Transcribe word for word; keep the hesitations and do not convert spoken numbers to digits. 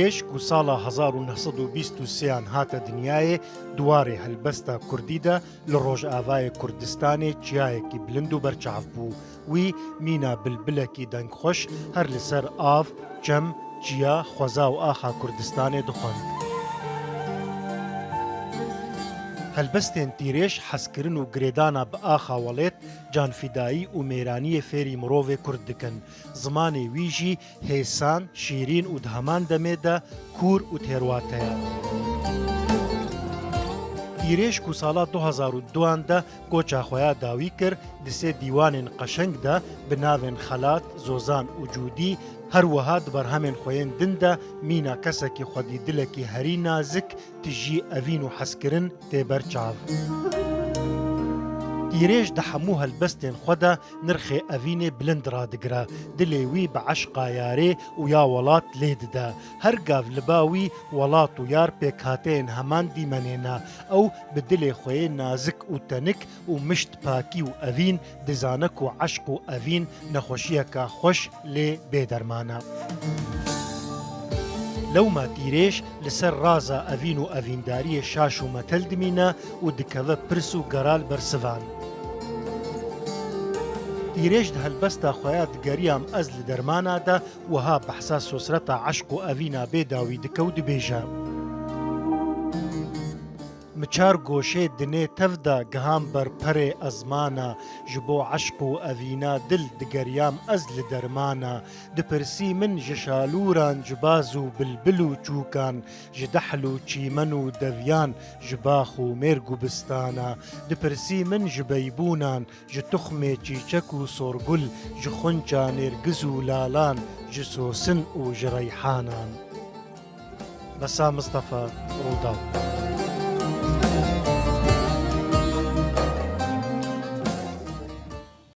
Tîrêj ku sala hezar û neh sed û bîst û sêyan hate dinyayê, di warê helbesta kurdî de li Rojavayê Kurdistanê çiyayekî bilind û berçav bû. Wî mîna bilbilekî dengxweş her li ser av, çem, çiya, xweza û axa Kurdistanê dixwend. Helbestên Tîrêj hezkirin û girêdana bi axa welêt, canfidayî û mêraniyê fêrî mirovê Kurd dikin. Zimanê wî jî hêsan, şîrîn û di heman demê de kûr û têrwate ye. Tîrêj ku sala du hezar û duan de koça xwe ya dawî kir, di sê dîwanên qeşeng de bi navên Xelat, Zozan û Cûdî, her wiha di berhemên xwe yên din de mîna kesekî xwedîdilekî herî nazik, tijî evîn û hezkirin tê ber çav. Tîrêj di hemû helbestên xwe de nirxê evînê bilind radigire, dilê wî bi eşqa yarê û ya welat lê dide. Her gav li ba wî welat û yar pêkhateyên heman dîmenê ne. Ew bi dilê xwe yê nazik û tenik û mişt pakî û evîn dizane ku eşq û evîn nexweşiyeke xweş lê bêderman e. Lewma Tîrêj li ser raza evîn û evîndariyê şaş û metel dimîne û dikeve pirs û gera li ber sivan. Tîrêj di helbesta xwe ya Digeriyam ez li dermana de wiha behsa sosreta eşq û evîna bê dawî dike û dibêje: Mi çar goşê dinê tev de giham ber perê ezmana, ji bo eşq û evîna dil digeriyam ez li dermana. Dipirsî min ji şalûran, ji baz û bilbil û çûkan, ji dehl û çîmen û deviyan, ji bax û mêrg û bistana. Dipirsî min ji beybûnan, ji tuxmê çîçek û sorgul, ji xunça nêrgiz û lalan, ji sosin û ji reyhanan. Besa Mistefa, Rûdaw.